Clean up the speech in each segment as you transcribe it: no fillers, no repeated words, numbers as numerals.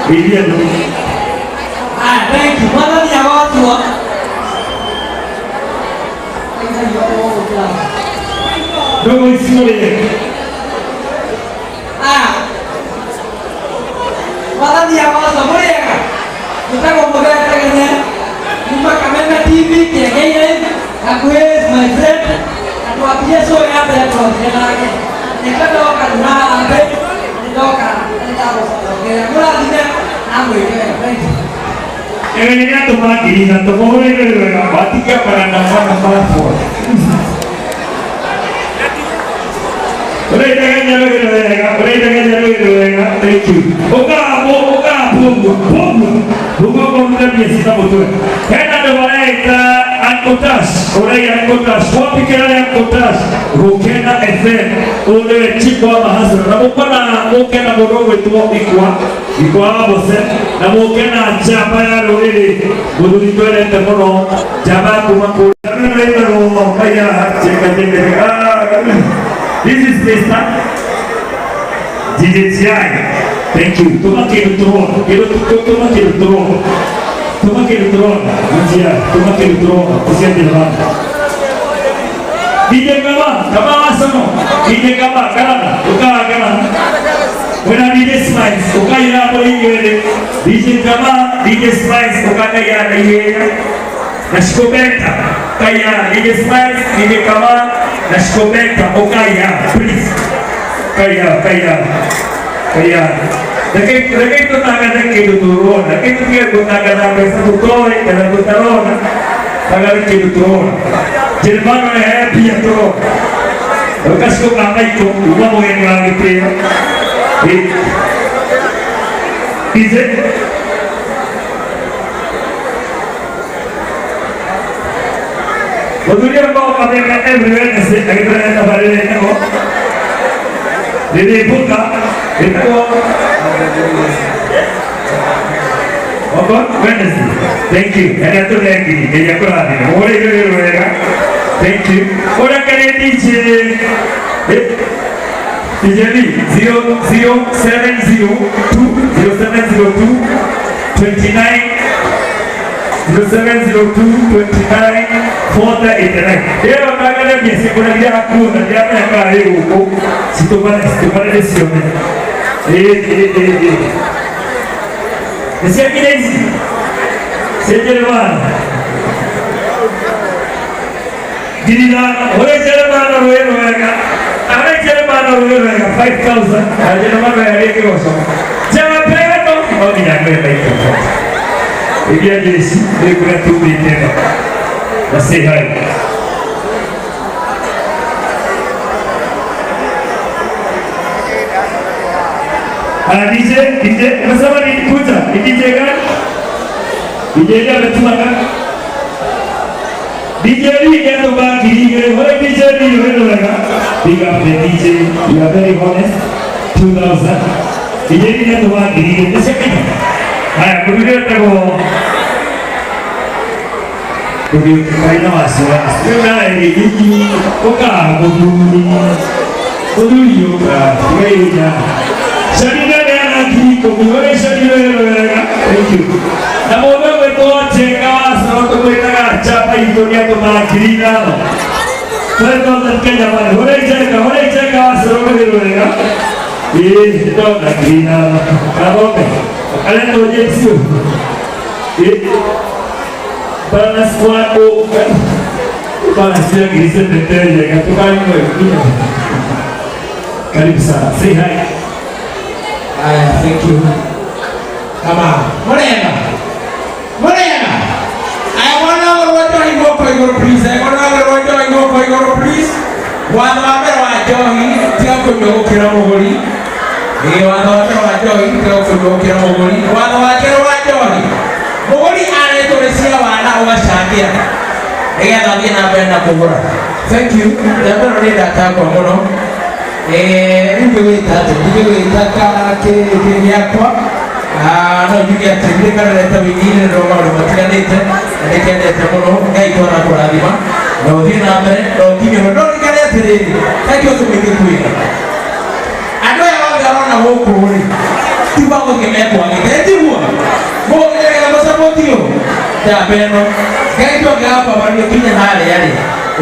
Geithia andũ. Ah, thank you. Mwathani agocwo. Ndũgũ ici mũrĩe. Ah. Mwathani agocwo mũrĩega. Njĩtagwo Mũthee Tegene. Kuma Kameme TV Kĩengei-inĩ. Hakuhĩ is my friend. Na twambire show ya mbere twambire nake. Nĩkĩo ndoka ndĩ na harambee. Nĩ ndoka nĩ ndagũcokeria. Mũrathime na mwĩke wega. Thank you. Ewe nĩ atũma 3,000 mũhũrĩre wega watiga baranda mwana makwa. Ũraitagenya rwĩrĩ wega, ũraitagenya rwĩrĩ wega. Thank you. Ũkahapo, ũkahapo ũguo, ũguo. Ũguo ũkũruta mbia cita mũtwe. Hena andũ mareita Uncle Tash, ũraiya Uncle Tash. Wapi kelele Uncle Tash? Gũkena FM. Ũyũ nĩwe chief wa mahasara. Na mũkona mũkena mũndũ ũgwĩtwo Ikwa, Ikwa wa Bose, na mũkena njamba ya rũrĩrĩ, mũthuri twendete mũno, njamba ya kuma kũrĩa. This is Mr. DJTI. Thank you. Tuma kindu turona. Kindu tuma kindu turona. Tuma kindu turona. DJI. Tuma kindu turona. Tusiende mbali. DJ Kama, Kama wasomo. DJ Kama, kana, ukawa kana. Wena DJ Smiles, ukaira hapo hiyo DJ Kama, DJ Smiles, ukakaya na yeye. Na Shikobeta, kaya DJ Smiles, DJ Kama, na Shikobeta, ukaya, please. Kaya, kaya. Kaya. Reke reke tutaga kindu turona, reke tutige gutanga mbeca tutoe kana tutarona, taga kindu turona. Jeremano nĩ happy ya turona. Gaciko ka maitũ kuma mũgeni wa gĩtĩo. DJ Mũthuri ũyũ ngoo kameme every Wednesday agĩtũrehe tabarĩra ĩtagwo Niliibuka ĩtagwo Oko Wednesday. Thank you. Ene tũnengiri ngeria kũrathima. Mũhũrĩire wĩra wega. Thank you. Ũrĩa kĩrĩ DJ DJ B 00702 0702 29 0702 29 489. Ĩyo ndagane mĩciĩ kũragia hakuhĩ na ndiramenya kana ĩ gũkũ citũmane citũmane cione. Ĩ ĩ ĩ ĩ nĩ ciakinya ici cia Jeremani 5,000 ũrĩ Jeremani rwĩ rwega arĩ Jeremani rwĩ rwega 5000 na Jeremani yarĩ kĩgoco Njamba ĩno no nginya ngwĩre maitũ iria jeshi nĩ kũrĩa tumĩte ĩno na say hi. Ah, DJ, DJ, umesema ni kuja, ni DJ gani? DJ ndiye ametuma gani? DJ Lee nĩatũma 2,000. Hore DJ Lee wĩ wega. Big up the DJ, you are very honest. 2000. DJ Lee nĩatũma 2,000. Nĩ ciakinya? Haya, mũthuri wĩtagwo Ndũgĩũke na wasiwasi. Rĩu nawe rĩ, hihi ũka mũthuri. Mũthuri ũka, wĩnya. Sharina neana 10,000. Hore Sharina wĩ wega. Thank you. Na mũndũ ũgwĩtwo Njenga wa Coro tũmwĩtaga njamba itũ nĩatũma 5,000. 5,000 Kenya money. Hore Njenga, hore Njenga wa Coro wĩ wega. Ĩĩ, ndona 5,000. Kathome. Aretwo James ũyũ. Ĩĩ. Balance wako balance yake isembeteje katukanywe. Karibu sana. Say hi. Aya, thank you. Kama Morena. Morena. Aya mwana wa njohi guoko igũrũ please. Aya mwana wa njohi guoko igũrũ please. Watho wa mbere wa njohi tiga kũnyua gũkĩra mũgũri. Ĩĩ watho wa mbere wa njohi tiga kũnyua gũkĩra mũgũri. Watho wa kerĩ wa njohi mũgũri aretwo nĩ cia wana ũgacangĩra nĩgetha athiĩ na mbere na kũgũra. Thank you. Rĩa mbere nĩ ndatakwa mũno. Rĩu ngĩgwĩta atĩ ndingĩgwĩta kĩ gĩakwa. Ah, no njuge atĩ ndirikana wĩini-inĩ nĩ maũndũ matiganĩte na nĩkendete mũno Ngai twana kũrathima na ũthiĩ na mbere na ũkinyĩrwo no ririkane atĩrĩrĩ kaingĩ ũtũmĩ ngĩkwĩra andũ aya othe ũrona gũkũ rĩ tiuga gũthiĩ mekwagĩte tiguo. Njamba ĩno Ngai tũngĩaga kwambarĩrio kinya harĩa rĩ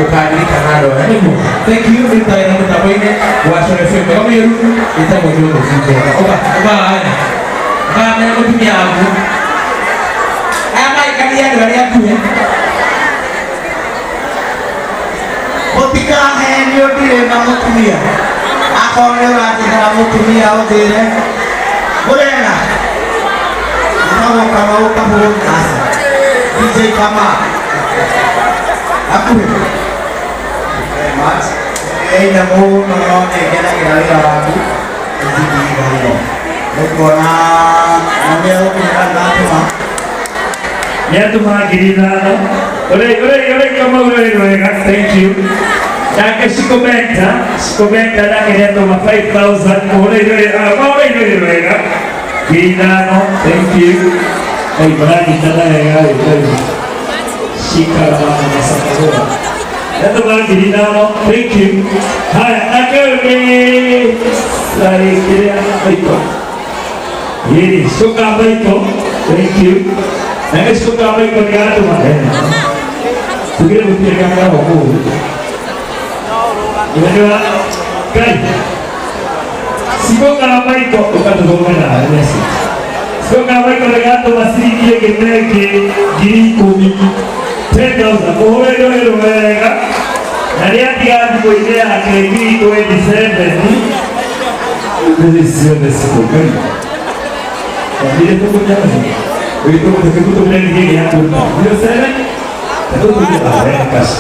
ũkaririkana andũ aya nĩguo. Thank you. Nĩ wĩra mũtambo-inĩ wa Coro FM. Mĩgo mĩũru ĩtagwo Njũgũ Cinjega. Ũka ũka haha, ũkamenya mũtumia waku aya maikania andũ arĩa akuhĩ. Mũtikahenio, ndirĩ na mũtumia. Akorwo nĩ ũranjethera mũtumia, ũnjĩre mũrega. Njĩtagwo Kamau Kabũgũ. Aca, DJ Kama hakuhĩ. Very much. Ĩina mũno, no nĩ ngenagĩra wĩra waku ĩthigithagio nĩkuona na nĩegũkinyĩra ndatũma. Nĩatũma 5,000. Ũrĩ ũrĩ ũrĩ Kamau, ũrĩ wega, thank you. Nake Shikomenta, Shikomenta nake nĩatũma 5000. Ũrĩ ũrĩ ũrĩ ũrĩ wega, 5,000, thank you. Ai, maranyitana wega ĩ. Shika mama masakagora nĩatũma 5,000, thank you. Haya, nake ũyũ nĩ Sari kĩrĩa Michael. Yeye, Shuka Michael, thank you. Nake Shuka Michael nĩ atũma. Tugire gũtirĩ kakao kũu. Unajua Ngai. Sikoka Michael ũkatũthomera message. Sikoka Michael nĩ gatũma ciringi ĩngĩ nengĩ 10,000. 10,000. Mũhũrĩre wĩrũ wega. Na rĩatiga thimũ-inĩ yake 27,000. Mbeca ciothe cikokai. Wambire tũkũnyamazi. Wĩtũkũtũmĩra gĩkĩ gĩa kũruta. 07. Tũkũnyamazi cash.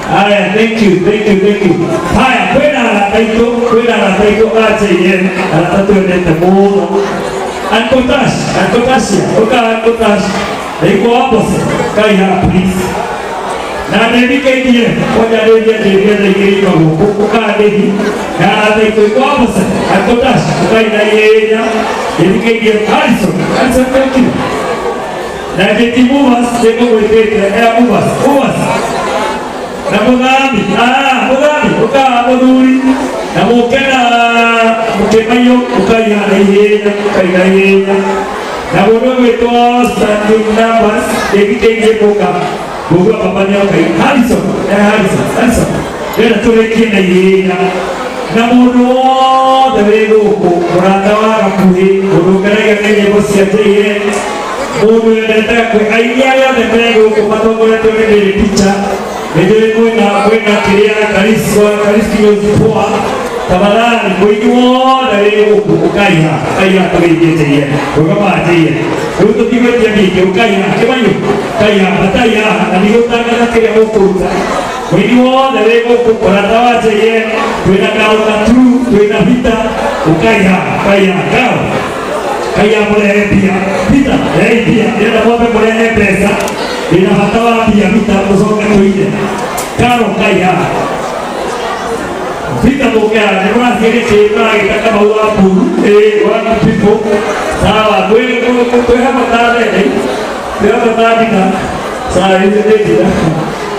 Haya, thank you, thank you, thank you. Haya, kwĩna arata aitũ, kwĩna arata aitũ a JN, arata twendete mũno. Uncle Tash, Uncle Tash, ũka Uncle Tash. Iko opposite. Kai haha please. Na Ndĩri KDF, ngoja Ndĩri anjĩrie thaa igĩrĩ ima gũkũ, ũka Ndĩri. Na arata aitũ iko opposite. Uncle Tash, ũkai na ihenya. Ndĩri KDF, Harrison, Harrison, thank you. Na JT Movers, nĩngũgwĩtĩte, Air Movers, Movers. Na mũthami, ah, mũthami, ũka mũthuri. Na mũke na mũkĩmaiyo, ũkaiha na ihenya, ũkai na ihenya. Na mũndũ ũgwĩtwo standing numbers, ndĩthikĩirie gũka. Ngũgua baba nĩoka. Harrison, eh Harrison, Harrison. Ndĩrenda tũrĩkie na ihenya. Na mũndũ wothe wĩ gũkũ, mũrata wa gakuhĩ, mũndũ ũkenagia nĩ nyĩmbo cia JN, mũndũ wendete kwĩ aini arĩa othe me gũkũ matongoretio nĩ Mary Teacher, nĩ njũĩ kwĩna kĩrĩa Kariswa, Karisi poa. Tafadhali mũini wothe wĩ gũkũ ũkaiha, ũkaiha tũgeithie JN, rũgama JN. Rĩu tũtigwĩtia nyingĩ, ũkaiha, kĩmayũ, ũkaiha, batai haha, na ndigũtangatha kĩrĩa mũkũruta. Mũini wothe wĩ gũkũ, mũrata wa JN, twĩna Kaũta tu, twĩna Vita, ũkaiha, ũkaiha, ngao. Kaiya mũrehe mbia, Vita, rehei mbia, ndĩrenda mwambe mũrehe mbeca, ndĩna bata wa mbia Vita, mũcoke tũine. Karo kaiha. Vita mũke haha, nĩ mũraciĩ gĩtĩ maragĩta Kamau wa Mburu, ĩĩ, one people. Sawa, twĩ hamwe ta thende, twĩ hamwe ta ndina. Sawa, ithuĩ nĩ ndina.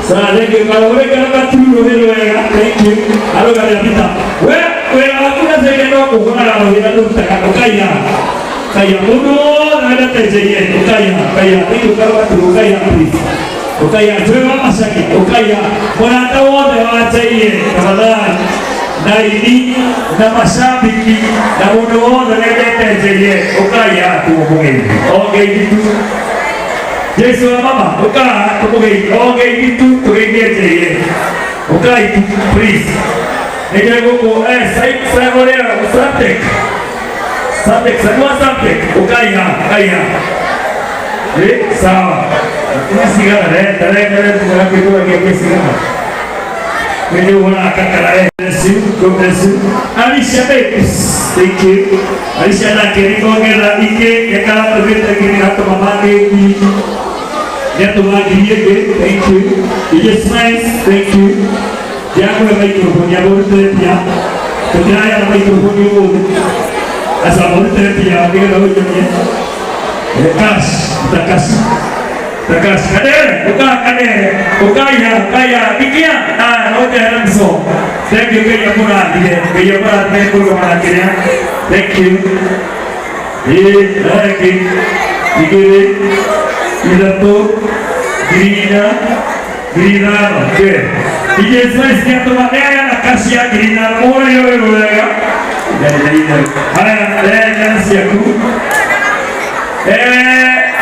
Sawa, thank you. Karo ũrĩ karo gaturu rũhĩ rwega, thank you. Arũgamia Vita. We, wĩra waku na Zeire no kũhũraga rũhĩ na ndũrutaga, ũkaiya. Kaiya, mũndũ wothe wendete JN, ũkaiya, ũkaiya. Thank you, karo gaturu, ũkaiya please. Ũkaiya, Joy wa Macaki, ũkaiya. Mũrata wothe wa JN, tafadhali. Na ini, na mashabiki, na mũndũ wothe wendete JN, ũkaiya tũmũgeithie. O ngeithi tu. Jesu wa mama, ũka tũmũgeithie. O ngeithi tu, tũgeithie JN. Ũkai tu, please. Nĩnjũĩ gũkũ, eh, sai, ũrĩa, Samtek. Samtek, Sanua Samtek, ũkai haha, ũkai haha. Eh, sawa. Cigana, reta, reta, reta, kĩndũ gĩkĩ cigana. Nĩ ũhũraga kakara, eh. Bless you, God bless you. Alicia Babes, thank you. Alicia nake nĩkongerera ingĩ, nĩkaratũmĩte ngiri atũma mangĩ nĩatũma 1,000, thank you. DJ Smiles, thank you. Ndirakũhe microphone ya mũrutĩre mbia. Tũtiraheana microphone ũmũthĩ. Aca mũrutĩre mbia nĩgetha ũnyonie. Cash, ta cash. Ta cash. Kadere, ũka Kadere, ũkaiha, ũkaiha, bikia. Ah, no njehera mbico. Thank you, Ngai akũrathime. Ngai akũrathime kũrũgama na kĩrĩa. Thank you. Ĩĩ, no ĩngĩ. Igĩrĩ, ithatũ, 4,000, 5,000. Good. DJ Spice nĩatũma nĩaheana kaci ya 5,000. Mũhũrĩre ũyũ wega. Haya, rehe ciaku.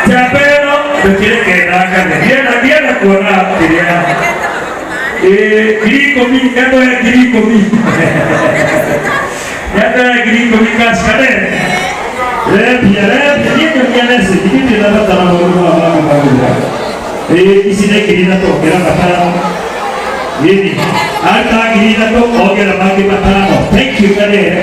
Njamba ĩno ndũkĩreke ĩthakane. Ndienda kuona kĩrĩa. 10,000, nĩatũhe 10,000. Nĩatũhe 10,000 cash kanene. Rembia, rembia, niĩ nyonia message, niĩ ndirĩ na bata na maũndũ maya ma kũmagũra. Ici nĩ 3,000, ongera 5. Ĩni, aruta 3,000, ongera mangĩ 5. Thank you kanene.